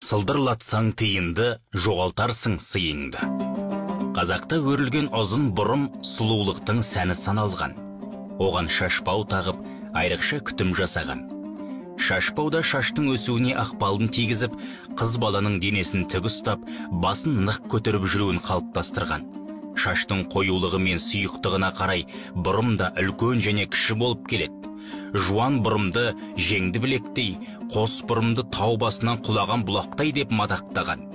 Сылдырлатсаң тиынды, жоғалтарсың сыйыңды. Қазақта өрілген ұзын бұрым сұлулықтың сәні саналған. Оған шашбау тағып, айрықша күтім жасаған. Шашбауда шаштың өсуіне ықпалын тигізіп, қыз баланың денесін тік ұстап, басын нық көтеріп жүруін қалыптастырған. Шаштың қоюлығы мен сұйықтығына қарай бұрым да үлкен және кіші болып келеді. Жуан бұрымды жеңді білектей, қос бұрымды тау басынан құлаған бұлақтай деп мадақтаған.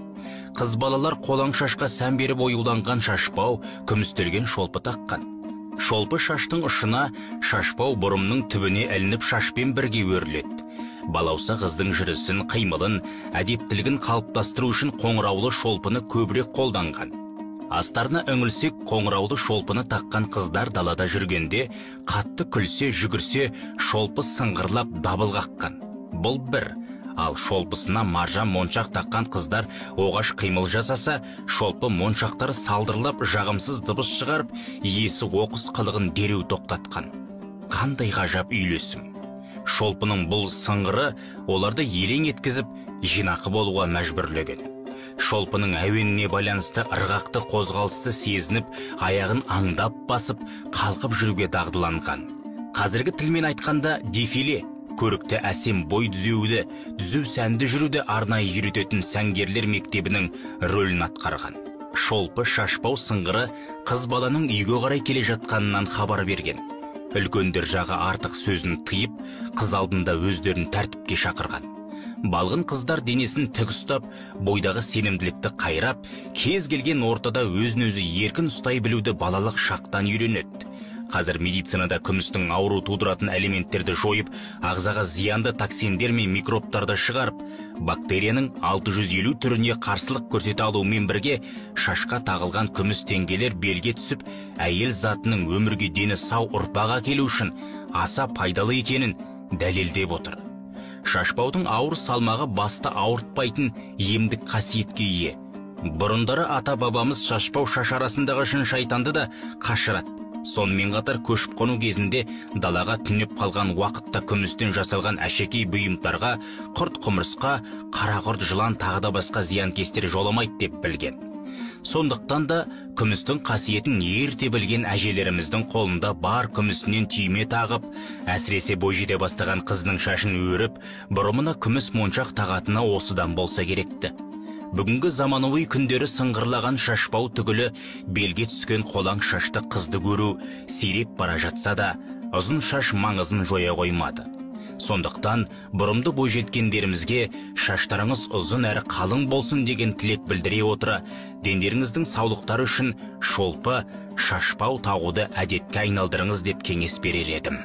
Қыз балалар қолаң шашқа сән беріп оюланған шашбау, күмістелген шолпы таққан. Шолпы шаштың ұшына, шашбау бұрымның түбіне ілініп шашпен бірге өріледі. Балауса қыздың жүрісін, қимылын, әдептілігін қалыптастыру үшін қоңыраулы шолпыны көбірек қолданған. Астарына үңілсек, қоңыраулы шолпыны таққан қыздар далада жүргенде қатты күлсе, жүгірсе, шолпы сыңғырлап дабыл қаққан. Бұл бір. Ал шолпысына маржан моншақ таққан қыздар оғаш қимыл жасаса, шолпы моншақтары салдырлап жағымсыз дыбыс шығарып, иесі оқыс қылығын дереу тоқтатқан. Қандай ғажап үйлесім! Шолпының бұл сыңғыры оларды елең еткізіп, жинақы болуға мәжбүрлеген. Шолпының әуеніне байланысты ырғақты қозғалысты сезініп, аяғын аңдап басып, қалқып жүруге дағдыланған. Қазіргі тілмен айтқанда дефиле, көрікті әсем бой түзеуді, түзу сәнді жүруді арнайы үйрететін сәнгерлер мектебінің рөлін атқарған. Шолпы шашбау сыңғыры қыз баланың үйге қарай келе жатқанынан хабар берген. Үлкендер жағы артық сөзін тыйып, қыз алдында өздерін тәртіпке шақырған. Балғын қыздар денесін тік ұстап, бойдағы сенімділікті қайрап, кез келген ортада өзін-өзі еркін ұстай білуді балалық шақтан үйренеді. Қазір медицинада күмістің ауру тудыратын элементтерді жойып, ағзаға зиянды токсиндер мен микробтарды шығарып, бактерияның 650 түріне қарсылық көрсете алуымен бірге шашқа тағылған күміс теңгелер белге түсіп, әйел затының өмірге дені сау ұрпақ әкелу үшін аса пайдалы екенін дәлелдеп отыр. Шашбаудың ауыр салмағы басты ауыртпайтын емдік қасиетке ие. Бұрындары ата-бабамыз шашбау шаш арасындағы жын шайтанды да қашырады. Сонымен қатар көшіп қону кезінде далаға түнеп қалған уақытта күмістен жасалған әшекей бұйымтарға, құрт құмырсқа, қара құрт, жылан тағы да басқа зиянкестер жоламайды деп білген. Сондықтан да күмістің қасиетін ерте білген әжелеріміздің қолында бар күмісінен түйме тағып, әсіресе бойжете бастаған қызының шашын өріп, бұрымына күміс моншақ тағатыны осыдан болса керекті. Бүгінгі заманауи күндері сыңғырлаған шашбау түгілі белге түскен қолаң шашты қызды көру сиреп бара жатса да, ұзын шаш маңызын жоя қоймады. Сондықтан бұрымды бойжеткендерімізге шаштарыңыз ұзын әрі қалың болсын деген тілек білдіре отыра, дендеріңіздің саулықтары үшін шолпы, шашбау тағуды әдетке айналдырыңыз деп кеңес берер едім.